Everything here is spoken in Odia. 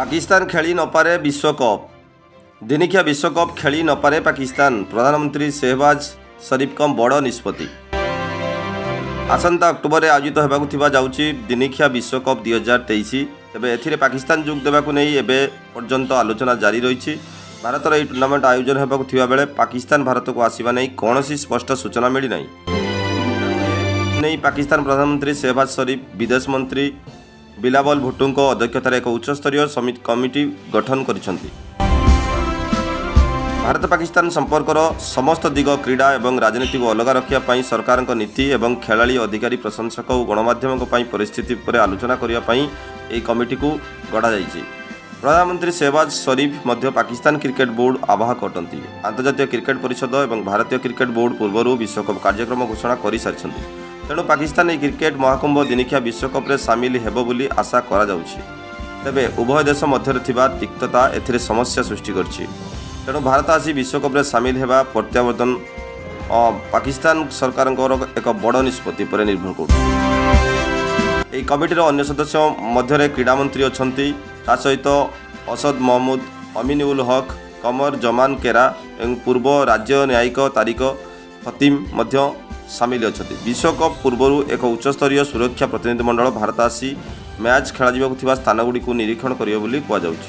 ପାକିସ୍ତାନ ଖେଳି ନପାରେ ବିଶ୍ୱକପ୍। ଦିନିକିଆ ବିଶ୍ୱକପ୍ ଖେଳି ନପାରେ ପାକିସ୍ତାନ। ପ୍ରଧାନମନ୍ତ୍ରୀ ଶେହବାଜ ଶରୀଫଙ୍କ ବଡ଼ ନିଷ୍ପତ୍ତି। ଆସନ୍ତା ଅକ୍ଟୋବରରେ ଆୟୋଜିତ ହେବାକୁ ଥିବା ଯାଉଛି ଦିନିକିଆ ବିଶ୍ୱକପ୍ 2023। ତେବେ ଏଥିରେ ପାକିସ୍ତାନ ଯୋଗ ଦେବାକୁ ନେଇ ଏବେ ପର୍ଯ୍ୟନ୍ତ ଆଲୋଚନା ଜାରି ରହିଛି। ଭାରତର ଏହି ଟୁର୍ଣ୍ଣାମେଣ୍ଟ ଆୟୋଜନ ହେବାକୁ ଥିବାବେଳେ ପାକିସ୍ତାନ ଭାରତକୁ ଆସିବା ନେଇ କୌଣସି ସ୍ପଷ୍ଟ ସୂଚନା ମିଳିନାହିଁ। ନେଇ ପାକିସ୍ତାନ ପ୍ରଧାନମନ୍ତ୍ରୀ ଶେହବାଜ ଶରୀଫ ବିଦେଶ ମନ୍ତ୍ରୀ ବିଲାବଲ ଭୁଟ୍ଟୋଙ୍କ ଅଧ୍ୟକ୍ଷତାରେ ଏକ ଉଚ୍ଚସ୍ତରୀୟ କମିଟି ଗଠନ କରିଛନ୍ତି। ଭାରତ ପାକିସ୍ତାନ ସମ୍ପର୍କର ସମସ୍ତ ଦିଗ, କ୍ରୀଡ଼ା ଏବଂ ରାଜନୀତିକୁ ଅଲଗା ରଖିବା ପାଇଁ ସରକାରଙ୍କ ନୀତି ଏବଂ ଖେଳାଳି, ଅଧିକାରୀ, ପ୍ରଶଂସକ ଓ ଗଣମାଧ୍ୟମଙ୍କ ପାଇଁ ପରିସ୍ଥିତି ଉପରେ ଆଲୋଚନା କରିବା ପାଇଁ ଏହି କମିଟିକୁ ଗଢ଼ାଯାଇଛି। ପ୍ରଧାନମନ୍ତ୍ରୀ ଶେହବାଜ ଶରୀଫ ମଧ୍ୟ ପାକିସ୍ତାନ କ୍ରିକେଟ ବୋର୍ଡ ଆବାହକ ଅଟନ୍ତି। ଆନ୍ତର୍ଜାତୀୟ କ୍ରିକେଟ ପରିଷଦ ଏବଂ ଭାରତୀୟ କ୍ରିକେଟ ବୋର୍ଡ ପୂର୍ବରୁ ବିଶ୍ୱକପ୍ କାର୍ଯ୍ୟକ୍ରମ ଘୋଷଣା କରିସାରିଛନ୍ତି। ତେଣୁ ପାକିସ୍ତାନ ଏହି କ୍ରିକେଟ ମହାକୁମ୍ଭ ଦିନିକିଆ ବିଶ୍ୱକପ୍ରେ ସାମିଲ ହେବ ବୋଲି ଆଶା କରାଯାଉଛି। ତେବେ ଉଭୟ ଦେଶ ମଧ୍ୟରେ ଥିବା ତିକ୍ତତା ଏଥିରେ ସମସ୍ୟା ସୃଷ୍ଟି କରିଛି। ତେଣୁ ଭାରତ ଆସି ବିଶ୍ୱକପ୍ରେ ସାମିଲ ହେବା ପ୍ରତ୍ୟାବର୍ତ୍ତନ ପାକିସ୍ତାନ ସରକାରଙ୍କର ଏକ ବଡ଼ ନିଷ୍ପତ୍ତି ଉପରେ ନିର୍ଭର କରୁଛି। ଏହି କମିଟିର ଅନ୍ୟ ସଦସ୍ୟ ମଧ୍ୟରେ କ୍ରୀଡ଼ା ମନ୍ତ୍ରୀ ଅଛନ୍ତି। ତା ସହିତ ଅସଦ ମହମୁଦ, ଅମିନ ଉଲ ହକ୍, କମର ଜମାନ କେରା ଏବଂ ପୂର୍ବ ରାଜ୍ୟ ନ୍ୟାୟିକ ତାରିକ ଫତିମ ମଧ୍ୟ ସାମିଲ ଅଛନ୍ତି। ବିଶ୍ୱକପ୍ ପୂର୍ବରୁ ଏକ ଉଚ୍ଚସ୍ତରୀୟ ସୁରକ୍ଷା ପ୍ରତିନିଧିମଣ୍ଡଳ ଭାରତ ଆସି ମ୍ୟାଚ୍ ଖେଳାଯିବାକୁ ଥିବା ସ୍ଥାନଗୁଡ଼ିକୁ ନିରୀକ୍ଷଣ କରିବ ବୋଲି କୁହାଯାଉଛି।